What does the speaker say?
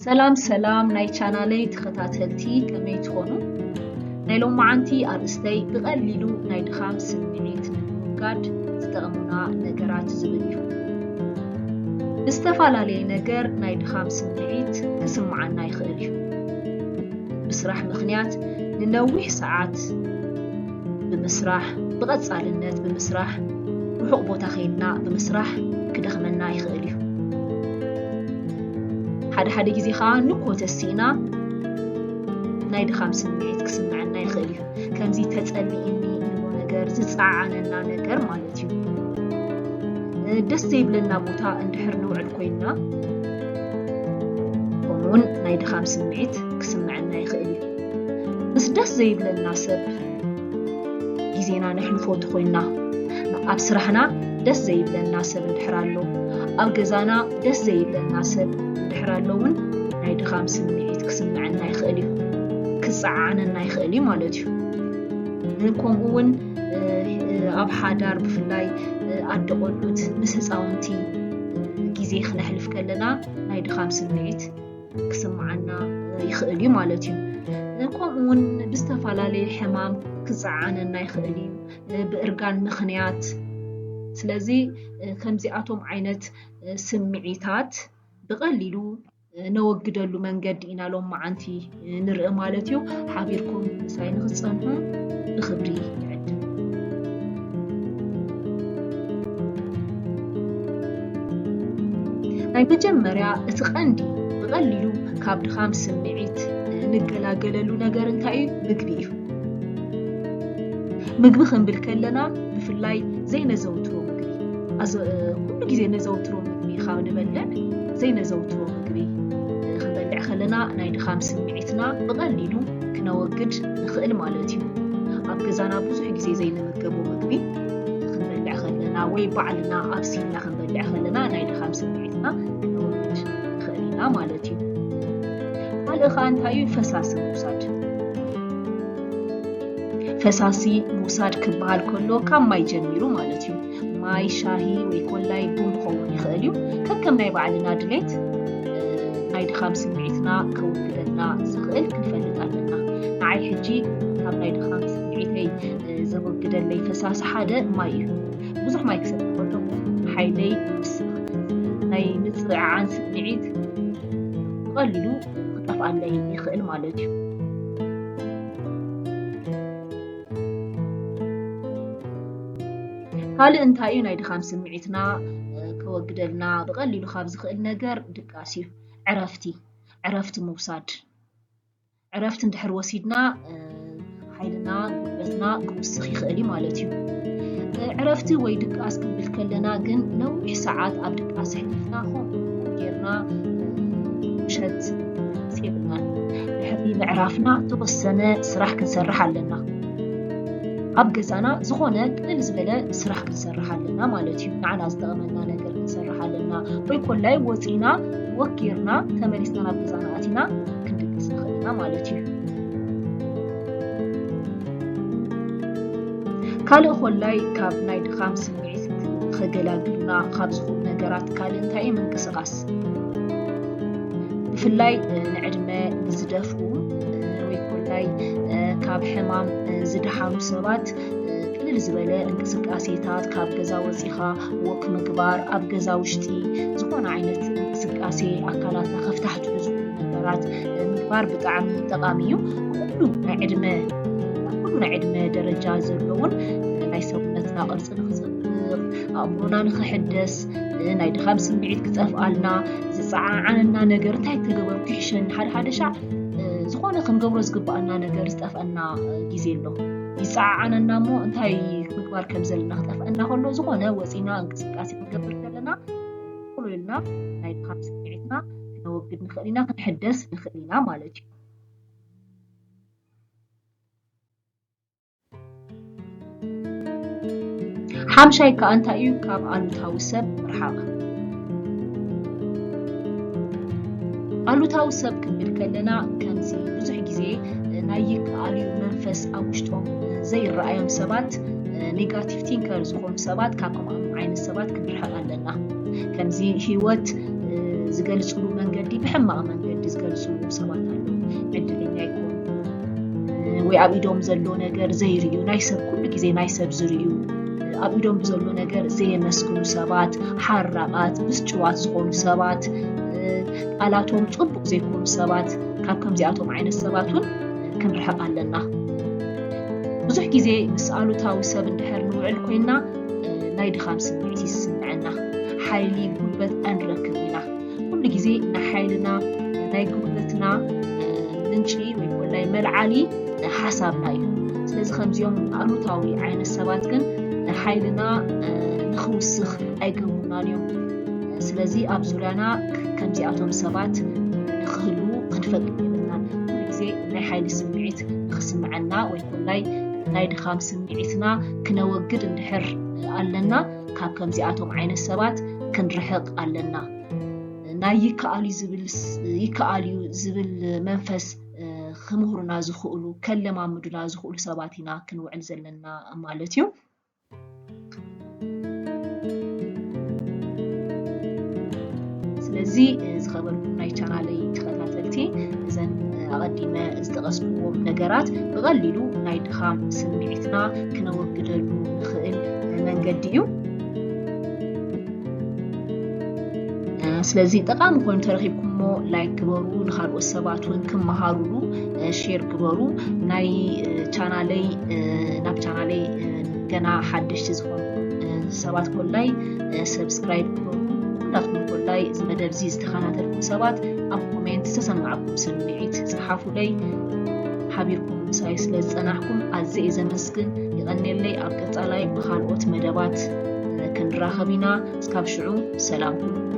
ሰላም ሰላም ናይ ቻናለይ ተኸታተልቲ፣ ከመይ ትኾኑ? ናይ ሎማዓንቲ ኣርእስተይ ብቐሊሉ ናይ ድኻም ስምዒት ንምውጋድ ዝጠቕሙና ነገራት ዝብል እዩ። ብዝተፈላለየ ነገር ናይ ድኻም ስምዒት ክስምዓና ይኽእል እዩ። ብስራሕ ምኽንያት ንነዊሕ ሰዓት ብምስራሕ፣ ብቐጻልነት ብምስራሕ፣ ርሑቕ ቦታ ኸይድና ብምስራሕ ክደኽመና ይኽእል እዩ። ሓደ ሓደ ግዜ ኸኣ ንኮ ተሲእና ናይ ድኻም ስምዒት ክስምዐና ይኽእል እዩ። ከምዚ ተጸሊእኒ እንብሎ ነገር፣ ዝጸዓዓነና ነገር ማለት እዩ። ደስ ዘይብለና ቦታ እንድሕር ንውዕል ኮይንና፣ ከምኡውን ናይ ድኻም ስምዒት ክስምዐና ይኽእል እዩ። ምስ ደስ ዘይብለና ሰብ ግዜና ነሕልፎ እንተኾይንና፣ ኣብ ስራሕና ደስ ዘይብለና ሰብ እንድሕር ኣሎ፣ ኣብ ገዛና ደስ ዘይብለና ሰብ እንድሕር ኣሎ እውን ናይ ድኻም ስምዒት ክስምዐና ይኽእል እዩ፣ ክጸዓዓነና ይኽእል እዩ ማለት እዩ። ከምኡ እውን ኣብ ሓዳር ብፍላይ ኣደ ቆልዑት ምስ ህፃውንቲ ግዜ ክነሕልፍ ከለና ናይ ድኻም ስምዒት ክስምዓና ይኽእል እዩ ማለት እዩ። ከምኡ እውን ብዝተፈላለየ ሕማም ክፀዓነና ይኽእል እዩ፣ ብእርጋን ምኽንያት። ስለዚ ከምዚኣቶም ዓይነት ስምዒታት ብቐሊሉ ነወግደሉ መንገዲ ኢና ሎማዓንቲ ንርኢ ማለት እዩ። ሓቢርኩም ምሳይ ንክትጸንሑ ብኽብሪ ይዕድም። ናይ መጀመርያ እቲ ቀንዲ ብቐሊሉ ካብ ድኻም ስምዒት ንገላገለሉ ነገር እንታይ እዩ? ምግቢ እዩ። ምግቢ ክንብል ከለና ብፍላይ ዘይነዘውትሮ ምግቢ፣ ኣዘ-፣ ኩሉ ግዜ ነዘውትሮ ምግቢ ካብ ንበልዕ ዘይነዘውትሮ ምግቢ ክንበልዕ ከለና ናይ ድኻም ስምዒትና ብቐሊሉ ክነወግድ ንኽእል ማለት እዩ። ኣብ ገዛና ብዙሕ ግዜ ዘይንምገቦ ምግቢ ክንበልዕ ከለና ወይ ባዕልና ኣብሲልና ክንበልዕ ከለና ናይ ድኻም ስምዒትና ክነወግድ ንኽእል ኢና ማለት እዩ። ካልእ ኸኣ እንታይ እዩ? ፈሳሲ ምውሳድ። ፈሳሲ ምውሳድ ክበሃል ከሎ ካብ ማይ ጀሚሩ ማለት እዩ። ማይ፣ ሻሂ ወይ ኮላይ ቡን ክኸውን ይኽእል እዩ። ከከም ናይ ባዕልና ድሌት፣ እ፣ ናይ ድኻም ስምዒትና ከወግደልና ዝኽእል ክንፈልጥ ኣለና። ንዓይ ሕጂ ካብ ናይ ድኻም ስምዒተይ፣ እ፣ ዘወግደለይ ፈሳሲ ሓደ ማይ እዩ። ብዙሕ ማይ ክሰቲ ከለኹ ሓይለይ ይውስኽ። ናይ ምጽዕዓን ስምዒት ብቐሊሉ ክጠፍኣለይ ይኽእል ማለት እዩ። ካልእ እንታይ እዩ ናይ ድኻም ስምዒትና፣ እ፣ ከወግደልና ብቐሊሉ ካብ ዝኽእል ነገር? ድቃስ እዩ። ዕረፍቲ፣ ዕረፍቲ ምውሳድ። ዕረፍቲ እንድሕር ወሲድና፣ እ፣ ሓይልና፣ ጉልበትና ክውስኽ ይኽእል እዩ ማለት እዩ። እ፣ ዕረፍቲ ወይ ድቃስ ክንብል ከለና ግን ነዊሕ ሰዓት ኣብ ድቃስ ኣሕሊፍና ከምኡ ጌርና፣ እ፣ ምሸት ምንቅስቃስ የብልናን። ድሕሪ ምዕራፍና ዝተወሰነ ስራሕ ክንሰርሕ ኣለና። ኣብ ገዛና ዝኾነ ቅልል ዝበለ ስራሕ ክንሰርሕ ኣለና ማለት እዩ። ንዓና ዝጠቕመና ነገር ክንሰርሕ ኣለና። ወይ ኮላይ ወፂና ወኪርና ተመሊስና ናብ ገዛና ኣቲና ክንድቅስ ንኽእል ኢና ማለት እዩ። ካልእ ኮላይ ካብ ናይ ድኻም ስምዒት ከገላግሉና ካብ ዝኽእሉ ነገራት ካልእ እንታይ እዩ? ምንቅስቓስ። ብፍላይ፣ እ፣ ንዕድመ ንዝደፍኡ፣ እ፣ ወይ ኮላይ፣ እ፣ ካብ ሕማም፣ እ፣ ዝደሓኑ ሰባት፣ እ፣ ቅልል ዝበለ እንቅስቃሴታት፣ ካብ ገዛ ወጺኻ ወክ ምግባር፣ ኣብ ገዛ ውሽጢ ዝኾነ ዓይነት እንቅስቃሴ ኣካላትና ከፍታሕትሑ ዝኽእሉ ነገራት፣ እ፣ ምግባር ብጣዕሚ ጠቓሚ እዩ። ኩሉ ናይ ዕድመ፣ ኩሉ ናይ ዕድመ ደረጃ ዘለውን፣ እ፣ ናይ ሰውነትና ቅርጺ ንኽጽብቕ፣ ኣእምሮና ንኽሕደስ፣ እ፣ ናይ ድኻም ስምዒት ክጠፍኣልና፣ ዝጸዓዓነና ነገር እንታይ ተገበርኩ ይሕሸኒ፣ ሓደ ሓደ ሻዕ፣ እ፣ ዝኾነ ክንገብሮ ዝግብኣና ነገር ዝጠፍኣና፣ እ፣ ግዜ ኣሎ። ይጸዓዓነና እሞ እንታይ ምግባር ከም ዘለና ክጠፍኣና ከሎ፣ ዝኾነ ወጺና እንቅስቃሴ ክንገብር ከለና፣ ቁልልና ናይ ድኻም ስምዒትና ክነወግድ ንኽእል ኢና፣ ክንሕደስ ንኽእል ኢና ማለት እዩ። ሓምሻይ ከኣ እንታይ እዩ? ካብ ኣሉታዊ ሰብ ምርሓቕ። ኣሉታዊ ሰብ ክንብል ከለና፣ ከምዚ ብዙሕ ግዜ ናይ ይከኣል እዩ መንፈስ ኣብ ውሽጦም ዘይረኣዮም ሰባት፣ ኔጋቲቭ ቲንከር ዝኾኑ ሰባት፣ ካብ ከምኦም ዓይነት ሰባት ክንርሕቕ ኣለና። ከምዚ ህይወት፣ እ፣ ዝገልፅሉ መንገዲ፣ ብሕማቕ መንገዲ ዝገልፅሉ ሰባት ኣለዉ። ዕድለኛ ይኮኑ፣ ወይ ኣብ ኢዶም ዘሎ ነገር ዘይርእዩ፣ ናይ ሰብ፣ ኩሉ ግዜ ናይ ሰብ ዝርእዩ፣ ኣብ ኢዶም ብዘሎ ነገር ዘየመስግኑ ሰባት፣ ሓራቓት፣ ብስጭዋት ዝኾኑ ሰባት፣ ቃላቶም ፅቡቕ ዘይኮኑ ሰባት፣ ካብ ከምዚኣቶም ዓይነት ሰባት እውን ክንርሕቕ ኣለና። ብዙሕ ግዜ ምስ ኣሉታዊ ሰብ እንድሕር ንውዕል ኮይና፣ ናይ ድኻም ስምዒት ይስምዐና። ሓይሊ፣ ጉልበት ኣይንረክብ ኢና። ኩሉ ግዜ ንሓይልና፣ ናይ ጉልበትና ምንጪ ወይ ኮላይ መልዓሊ ሓሳብና እዩ። ስለዚ ከምዚኦም ኣሉታዊ ዓይነት ሰባት ግን ሓይልና ንኽውስኽ ኣይገብሩናን እዮም። ስለዚ ኣብ ዙርያና ከምዚኣቶም ሰባት ንኽህልዉ ክንፈቅድ የብልናን። ኩሉ ግዜ ናይ ሓይሊ ስምዒት ንኽስምዐና ወይ ኮላይ ናይ ድኻም ስምዒትና ክነወግድ እንድሕር ኣለና፣ ካብ ከምዚኣቶም ዓይነት ሰባት ክንርሕቕ ኣለና። ናይ ይከኣል እዩ ዝብል ስ-፣ ይከኣል እዩ ዝብል መንፈስ፣ እ፣ ክምህሩና ዝኽእሉ፣ ከለማምዱና ዝኽእሉ ሰባት ኢና ክንውዕል ዘለና ማለት እዩ። ስለዚ፣ እ፣ ዝኸበርኩም ናይ ቻናለይ ተኸታተልቲ፣ እዘን፣ እ፣ ኣቐዲመ ዝጠቐስኩዎም ነገራት ብቐሊሉ ናይ ድኻም ስምዒትና ክነወግደሉ ንኽእል መንገዲ እዩ። እ፣ ስለዚ ጠቓሚ ኮይኑ ተረኺብኩሞ ላይክ ግበሩ፣ ንኻልኦት ሰባት እውን ክመሃሩሉ፣ እ፣ ሼር ግበሩ። ናይ፣ እ፣ ቻናለይ፣ እ፣ ናብ ቻናለይ፣ እ፣ ገና ሓደሽቲ ዝኾንኩም፣ እ፣ ሰባት ኮላይ፣ እ፣ ሰብስክራይብ ግበሩ። ኩላትኩም ኮላይ እዚ መደብ እዚ ዝተኸታተልኩም ሰባት ኣብ ኮሜንት ዝተሰማዕኩም ስምዒት ጸሓፉለይ። ሓቢርኩም ምሳይ ስለ ዝጸናሕኩም ኣዝየ እየ ዘመስግን። ይቐንየለይ። ኣብ ቀጻላይ ብኻልኦት መደባት፣ እ፣ ክንራኸብ ኢና። እስካብ ሽዑ ሰላም ኩኑ።